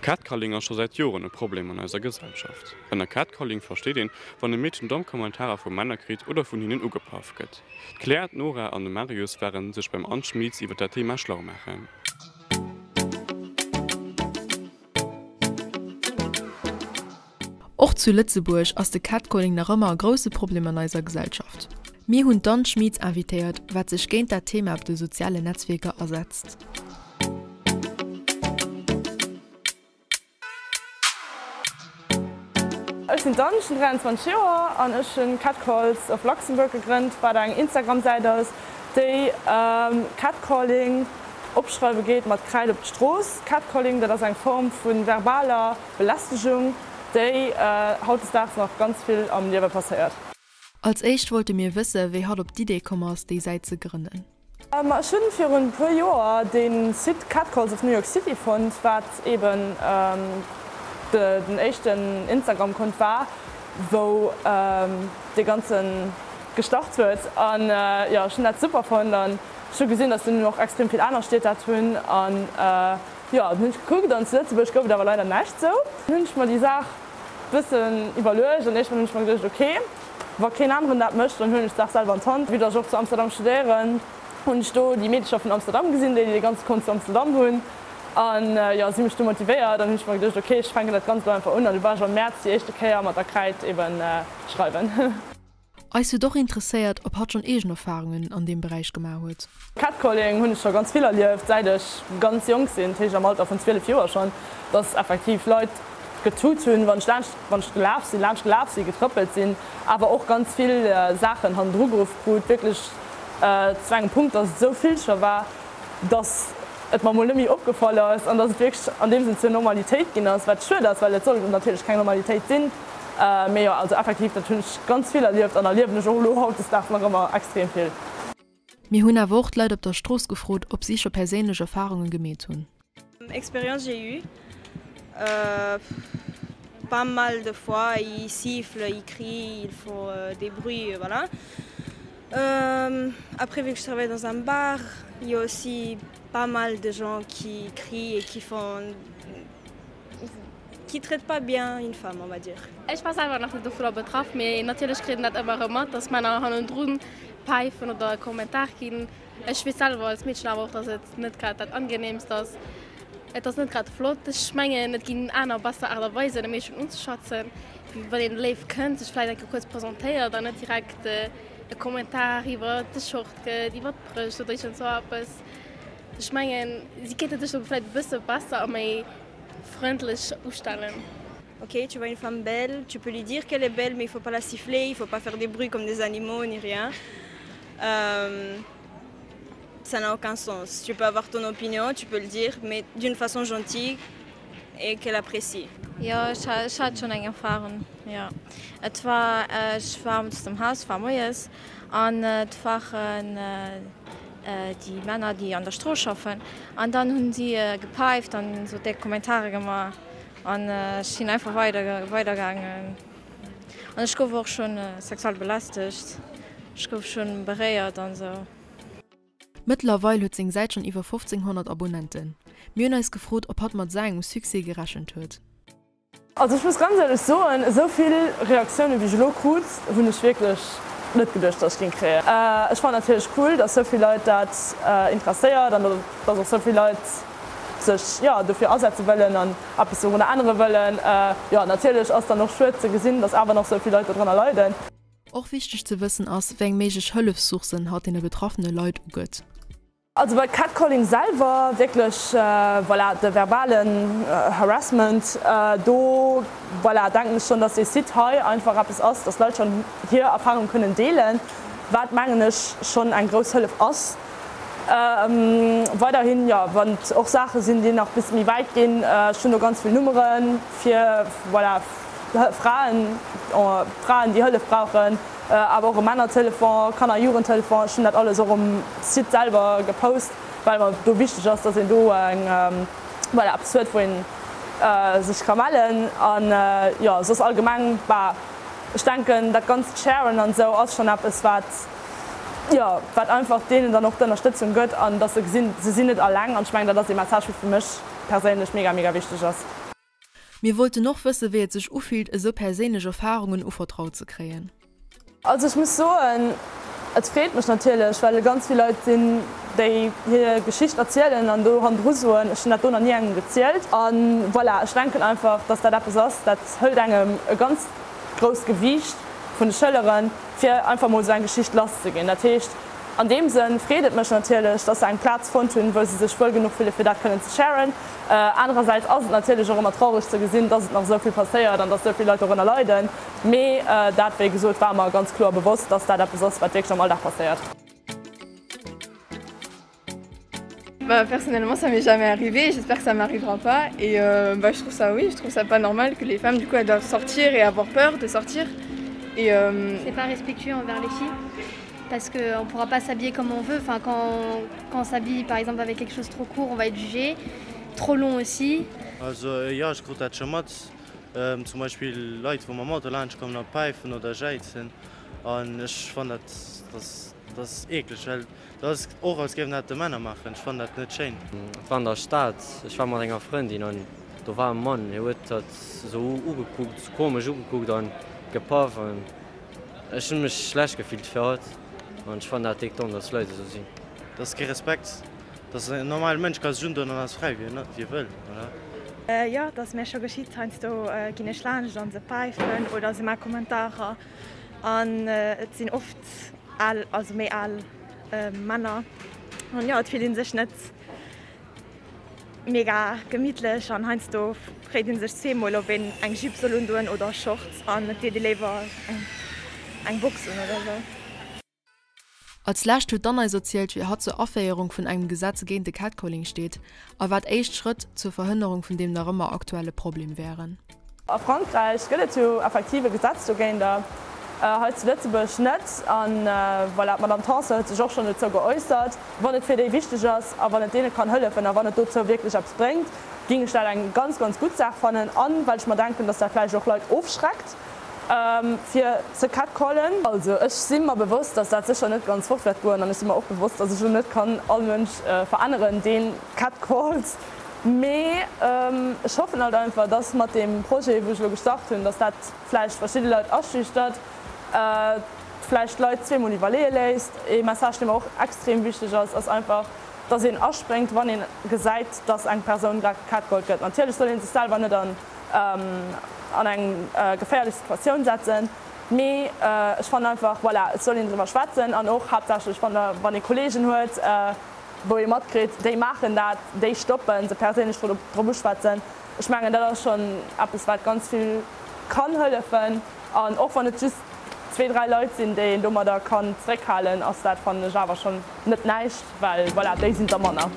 Catcalling ass scho säit Joren e Problem an eiser Gesellschaft. Ënner Catcalling versteet een, wann e Meedchen domm Kommentarer vu Männer kritt oder vun hinnen ugepaff gëtt. D'Claire, d'Nora an de Marius waren sech beim Anne Schmieds iwwer dat Thema schlau maachen. Och zu Lëtzebuerg ass de Catcalling nach ëmmer e grousse Problem an eiser Gesellschaft. Mir hunn d'Anne Schmieds invitéiert, wat sech géint dat Thema op de sozialen Netzwierker asetzt. Ech sinn d'Anne, ech hunn 23 Joer an ech hunn Catcalls of Luxembourg gegrënnt, wat eng Instagram-Säit ass, déi Catcalling opschreiwe geet mat Kräid op d'Strooss. Catcalling, dat ass eng Form vu verbaler Belästegung, déi hautdesdaags nach ganz vill am Liewe passéiert. Als éischt wollte mir wësse wéi hatt op d'Idee komm ass déi Säit ze grënnen. Ma ech hunn virun e puer Joer de Site Catcalls of New York City fonnt, wat eben den éischten Instagram Kont war wou dee ganzen gestart huet. An jo ech hunn dat super fonnt an ech hu gesinn, dass dunn och extrem vill aner Stied dat hunn an jo dunn hunn ech gekuckt an zu Lëtzebuerg gouf et awer leider näischt sou. Dunn hunn ech mer déi Saach bëssen iwwerluecht an iergendwann hunn ech mer geduecht, ok, wa keen aneren dat mécht, dann huelen ech d'Saach selwer an d'Hand. Vue dass ech och zu Amsterdam studéieren, hunn ech do déi Meedecher vun Amsterdam gesinn, déi dee ganze Kont zu Amsterdam hunn an jo, si hu mech du motivéiert an hunn ech mer geduecht, ok, ech fänken dat Ganzt elo einfach un an du war ech am Mäerz déi éischte Kéier mat der Kräid eben schreiwen. Eis huet och interesséiert, ob hatt schonn eegen Erfarungen an deem Beräich gemaach huet. Catcalling hunn ech scho ganz vill erlieft, säit ech ganz jonk sinn, dat heescht am Alter vun 12 Joer schonn, dass effektiv Leit getut hunn, wann ech laanscht, wann ech gelaf sinn, laanscht gelaf sinn, getrëppelt sinn, awer och ganz vill Saachen hannendru geruff krut, wierklech zu engem Punkt, dass et esou vill scho war, dass et mer mol net méi opgefall ass an dass et wierklech an deem Sënn zur Normalitéit ginn ass, wat schued ass, well et soll natierlech keng Normalitéit sinn. Mee jo, also effektiv, dat hunn ech ganz vill erlieft an erliewen ech och elo hautdesdaags nach ëmmer extrem vill. Mir hunn awer och d'Leit op der Strooss gefrot, ob si scho perséinlech Erfarunge gemeet hunn. Expérience j'ai eu pas mal de fois, ils sifflent, ils crient, ils font des bruits, voilà. Après vu que je travaille dans un bar, il y a aussi pas mal de gens qui crient et qui font qui traitent pas bien une femme on va dire. Ech war selwer nach net dovunner betraff, mee natierlech kritt een dat ëmmer erëm mat, dass Männer hannendrun päifen oder e Kommentar ginn. Ech weess selwer als Meedchen awer och, dass et net grad dat angenehmst ass. Et ass net grad flott. Ech mengen, et ginn aner besser Aart a Weisen e Meedchen unzeschwätzen, wéi wann een léif kënnt, sech vläicht eng Kéier kuerz presentéiert an net direkt e Kommentar iwwer de Short gëtt, iwwer d'Brëscht oder iergend sou eppes. Ech mengen, si kéinte sech do vläicht e bësse besser a méi frëndlech ustellen. Ok, tu vois une femme belle, tu peux lui dire qu'elle est belle, mais il faut pas la siffler, il faut pas faire des bruits comme des animaux ni rien. Euh, ça n'a aucun sens. Tu peux avoir ton opinion, tu peux le dire, mais d'une façon gentille et qu'elle apprécie. Jo, ech hat schonn eng Erfahrung, jo. Et war, ech war owends am Haus, war moies, an et waren déi Männer, déi an der Strooss schaffen, an dann hunn si gepäift an esou déck Kommentare gemaach an ech sinn einfach weider weidergaangen. An ech gouf och schonn sexuell belästegt, ech gouf schonn beréiert an esou. Mëttlerweil huet seng Säit schonn iwwer 1500 Abonnenten. Mir hunn eis gefrot, ob hatt mat esou engem Succès gerechent huet. Also ech muss ganz éierlech soen, esou vill Reaktiounen wéi ech elo krut, hunn ech wierklech net geduecht, dass ech géing kréien. Ech fannen natierlech cool, dass esou vill Leit dat interesséiert an dass och esou vill Leit sech, jo, dofir asetze wëllen an eppes dorunner ännere wëllen. Jo, natierlech ass dann och schued ze gesinn, dass awer nach esou vill Leit dodrënner leiden. Och wichteg ze wëssen ass, wéi eng méiglech Hëllefssourcen hatt deene betraffene Leit ugëtt. Also bei Catcalling selwer, wierklech, voilà, de verbalen Harassment, do, voilà, denken ech schonn, dass dee Site hei einfach eppes ass, dass Leit schonn hir Erfahrung kënnen deelen, wat, mengen ech, schonn eng grouss Hëllef ass. Weiderhin, jo, wann et och Saache sinn, déi nach e bësse méi wäit ginn, ech hunn do ganz vill Nummere fir, voilà, Fraen, Fraen, déi Hëllef brauchen. Awer och e Männertelefon, Kanner a Jugendtelefon. Ech hunn dat alles och um Site selwer gepost, well mer do wichteg ass, dass een do eng, voilà, eppes huet, wou een sech ka mellen. An jo, soss allgemeng, bah, ech denken, dat ganzt Sharen an esou ass schonn eppes, wat, jo, wat einfach deenen dann och d'Ënnerstëtzung gëtt an dass se gesinn, se sinn net alleng. An ech mengen, dat ass ee Message, wou fir mech perséinlech mega, mega wichteg ass. Mir wollten och wësse wéi et sech ufillt esou perséinlech Erfarungen uvertraut ze kréien. Also ech muss soen, et freet mech natierlech, well et ganz vill Leit sinn, déi hir Geschicht erzielen an do hannendru soen, ech hunn dat do nach ni engem gezielt. A voilà, ech denken einfach, datt dat eppes ass, dat hëlt engem e ganz grousst Gewiicht vun de Schëlleren, fir einfach mol esou eng Geschicht lasszeginn. Dat heescht, an deem Sënn freet et mech natierlech, datt se eng Plaz fonnt hunn, wou se sech wuel genuch fille fir dat kënnen ze sharen. Anerersäits ass et natierlech och ëmmer traureg ze gesinn, datt et nach esou vill passéiert an datt esou vill Leit dorënner leiden. Mee dat, wéi gesot, war mer ganz kloer bewosst, dass dat eppes ass, wat wierklech am Alldag passéiert. Bah personnellement ça m'est jamais arrivé, j'espère que ça m'arrivera pas et euh, bah, je trouve ça oui, je trouve ça pas normal que les femmes du coup elles doivent sortir et avoir peur de sortir et euh... C'est pas respectueux envers les filles parce qu'on pourra pas s'habiller comme on veut, enfin quand, quand on s'habille par exemple avec quelque chose trop court, on va être jugé, trop long aussi. Also jo ech krut dat scho mat, Zum Beispill Leit wou mam Auto laanscht kommen a päifen oder jäizen an ech fannen dat dat ass eekleg well dat ass och als géifen dat de Männer maachen. Ech fannen dat net schéin. Et war an der Stad, ech war mat enger Frëndin an do war e Mann, hie huet hatt esou ugekuckt, esou komesch ugekuckt an gepaff an ech hunn mech schlecht gefillt fir hatt an ech fannen dat déck domm, dass Leit esou sinn. Dat ass kee Respekt. Dass en normale Mënsch ka sech undoen an ass fräi wéi e wëll, oder? Jo, et ass mir scho geschitt. Heiansdo ginn ech laanscht an se päifen oder se maache Kommentarer an et sinn oft al, also méi al Männer an jo, et fillt ee sech net mega gemittlech an heiansdo freet ee sech zweemol ob een eng Jupe soll undoen oder Shorts an et deet ee léiwer eng Box un oder sou. Als lescht huet d'Anne eis erzielt, wéi hatt zur Aféierung vun engem Gesetz géint de Catcalling steet a wat éischt Schrëtt zur Verhënnerung vun deem nach ëmmer aktuelle Problem wären. A Frankräich gëtt et jo effektiv e Gesetz dogéinter, hei zu Lëtzebuerg net. A voilà, d'Madame Tanson huet sech och schonn dozou geäussert. Wann et fir déi wichteg ass a wann et deene kann hëllefen a wann et dozou wierklech eppes bréngt, géing ech dat eng ganz, ganz gutt Saach fannen. A well ech mer denken, datt dat vläicht och Leit ofschreckt. Fir ze catcallen. Also ech si mer bewosst, dass dat sécher net ganz fort wäert goen an ech si mer och bewosst, dass ech elo net kann all Mënsch veränneren, dee catcallt. Mee ech hoffen halt einfach, dass mat deem Projet, wou ech elo gestart hunn, dass dat vläicht verschidde Leit aschüchtert, vläicht d'Leit zweemol iwwerleeë léisst. Ee Message, dee mer och extrem wichteg ass, ass einfach, dass een aspréngt, wann ee gesäit, dass eng Persoun grad gecatcallt gëtt. Natierlech soll ee sech selwer net an an eng geféierlech Situatioun setzen, mee ech fannen einfach, voilà, et soll een driwwer schwätzen an och haaptsächlech wann der, wann ee Kollegen huet, wou ee matkritt, déi maachen dat, déi stoppen, se perséinlech drop uschwätzen. Ech mengen, dat ass schonn eppes, wat ganz vill kann hëllefen an och wann et just zwee, dräi Leit sinn, déi een domadder kann zeréckhalen, ass dat, fannen ech, awer schonn net näischt, well voilà, déi sinn der manner.